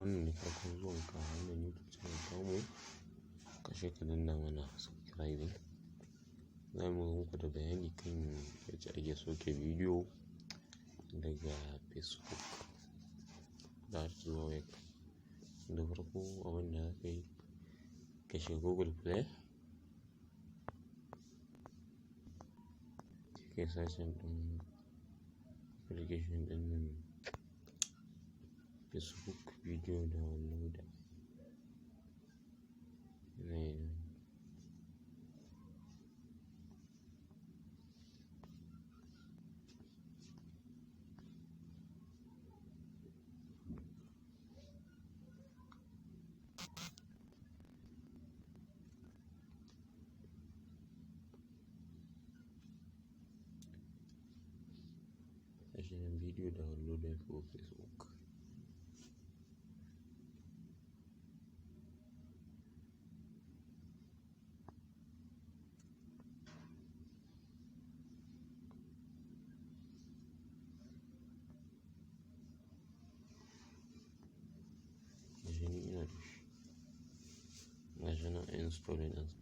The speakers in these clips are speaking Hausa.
Wannan ne farkon zuwanka wannan YouTube channel tamu, ka shiga ka danna mana subscribing. Za mu zo muku da bayani kan yacce ake sauke bidiyo daga Facebook da zuwa wayarka. Da farko, abin da za ka yi, ka shiga Google Play, sai kai searching ɗin application ɗin nan, Facebook Video Downloader. Yana gashi nan, Video Downloader for Facebook. Gashi ni ina da shi. Gashi nan installing ɗinsa.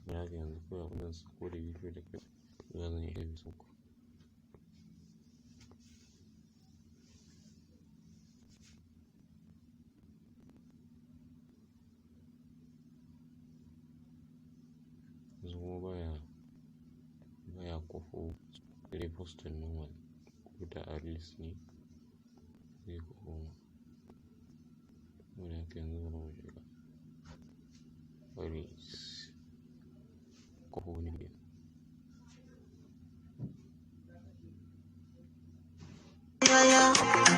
Don haka yanzu kawai abin zan sako da bidiyo da kai zan yi Facebook. Yanzu kuma baya kwafo, sai dai posting normal, ko da a reels ne zai kwafo ma. Saboda haka yanzu bari mu shiga reels, kwafo wani bidiyo. Yaya,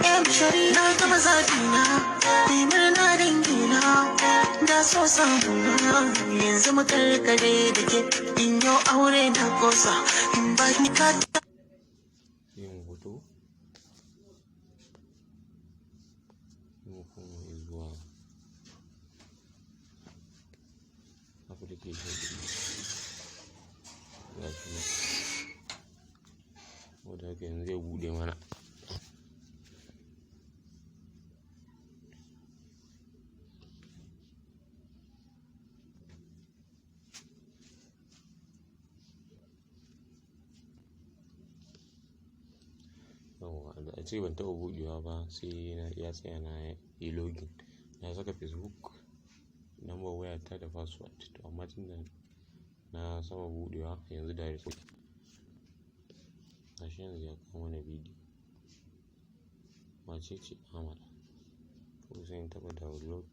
yan shari na gama zaɓi na, mai murna dangina, da so samu na, yanzu mu karkare da ke, in yau aure na kosa, in ba ni ka Sai mu fito, sai mu koma zuwa application ɗin. Gashi nan. Saboda haka yanzu zai buɗe mana. Yauwa, da ace ban taɓa buɗewa ba, sai na ya tsaya na yi login. Na saka Facebook number wayata da password. To, amma tunda na saba buɗewa, yanzu direct. Gashi yanzu ya kawo mana bidiyo. Wace ce Amala? Kawai sai in taɓa download.